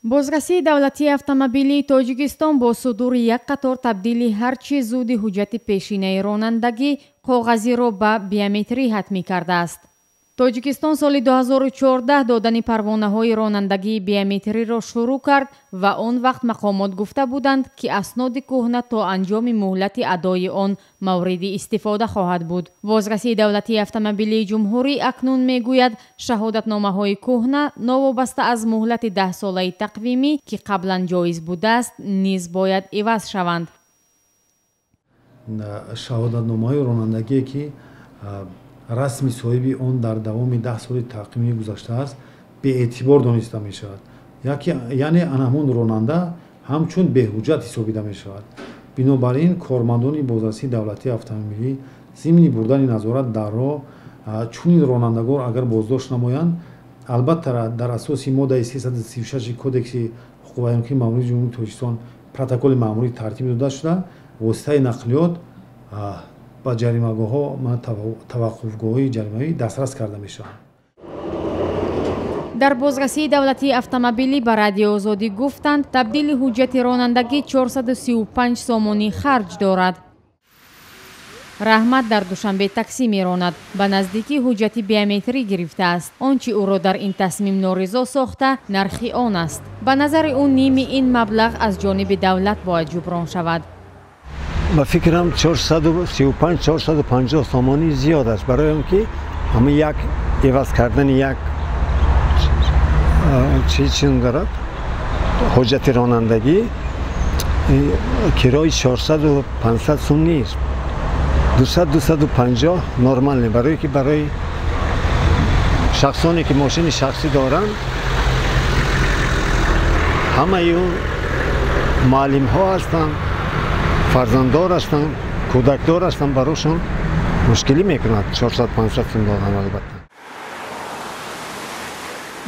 Бозрасии давлатии автомобилии Тоҷикистон бо судури як қатор табдили ҳарчи зуди ҳуҷҷати пешинаи ронандагӣ коғазиро ба биометрӣ ҳатмӣ кардааст. Тоҷикистон соли 2014 додани парвонаҳои ронандагии биометриро шурӯъ кард ва он вақт мақомот гуфта буданд, ки асноди кӯҳна то анҷоми муҳлати адои он мавриди истифода хоҳад буд. Бозрасии давлатии автомобилии ҷумҳурӣ акнун мегӯяд, шаҳодатномаҳои кӯҳна новобаста аз муҳлати 10-солаи тақвимӣ, ки қаблан ҷоиз будааст, низ бояд иваз шаванд. Шаҳодатномаҳои ронандагие, ки расми соҳиби он дар давоми 10 соли тақвимӣ гузаштааст, беэътибор дониста мешавад. Яъне ана ҳамон ронанда ҳамчун беҳуҷҷат ҳисобида мешавад. Бинобар ин кормандони бозрасии давлатии автомобилӣ зимни бурдани назорат дар роҳ чунин ронандагон агар боздошт намоянд, албатта дар асоси моддаи 336 Кодекси ҳуқуқвайронкунии маъмурии Ҷумҳурии Тоҷикистон протоколи маъмурӣ тартиб дода шуда, воситаи нақлиёт ба ҷаримагоҳҳо, таваққуфгоҳҳои ҷаримавӣ дастрас карда мешаванд. Дар бозрасии давлатии автомобилӣ ба Радиои Озодӣ гуфтанд, табдили ҳуҷҷати ронандагӣ 435 сомонӣ харҷ дорад. Раҳмат дар Душанбе таксӣ меронад. Ба наздикӣ ҳуҷҷати биометрӣ гирифтааст. Он чи ӯро дар ин тасмим норизо сохта, нархи он аст. Ба назари ӯ ними ин маблағ аз ҷониби давлат бояд ҷуброн шавад. Ба фикрам 435-450 сомонӣ зиёд аст, барои он ки ҳама як иваз кардани як чиз дорад, ҳуҷҷати ронандагӣ кирои 400-500 сум нест, 200-250 нормал, барои ки барои шахсоне ки мошини шахсӣ доранд, ҳамаи муаллимҳо ҳастанд, фарзанддор ҳастанд, кӯдакдор ҳастанд, барошон мушкилӣ мекунад 400-500 сум додан албатта.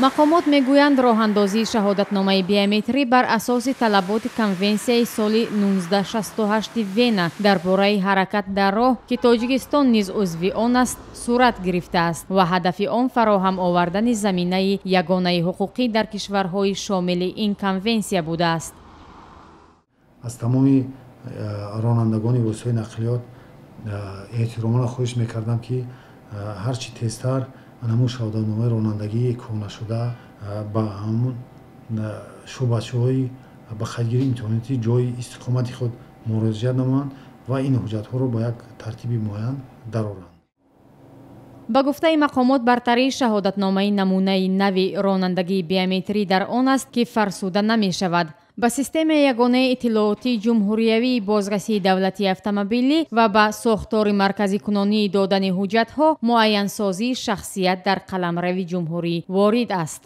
Мақомот мегӯянд, роҳандозии шаҳодатномаи биометрӣ бар асоси талаботи конвенсияи соли 1968 Вена дар бораи ҳаракат дар роҳ, ки Тоҷикистон низ узви он аст, сурат гирифтааст ва ҳадафи он фароҳам овардани заминаи ягонаи ҳуқуқӣ дар кишварҳои шомили ин конвенсия будааст. Аз тамоми ронандагони воситаи нақлиёт эҳтиромона хоҳиш мекардам, ки ҳарчи тезтар ҳамун шаҳодатномаи ронандагии кӯҳнашуда ба ҳамун шӯъбачаҳои ба қайдгирии имтиҳоноти ҷойи истиқомати худ муроҷиат намоянд ва ин ҳуҷҷатҳоро ба як тартиби муайян дароранд. Ба гуфтаи мақомот, бартарии шаҳодатномаи намунаи нави ронандагии биометрӣ дар он аст, ки фарсуда намешавад. Ба системаи ягонаи иттилоотии ҷумҳуриявии бозрасии давлатии автомобилӣ ва ба сохтори марказикунонии додани ҳуҷҷатҳо муайянсозии шахсият дар қаламрави ҷумҳурӣ ворид аст.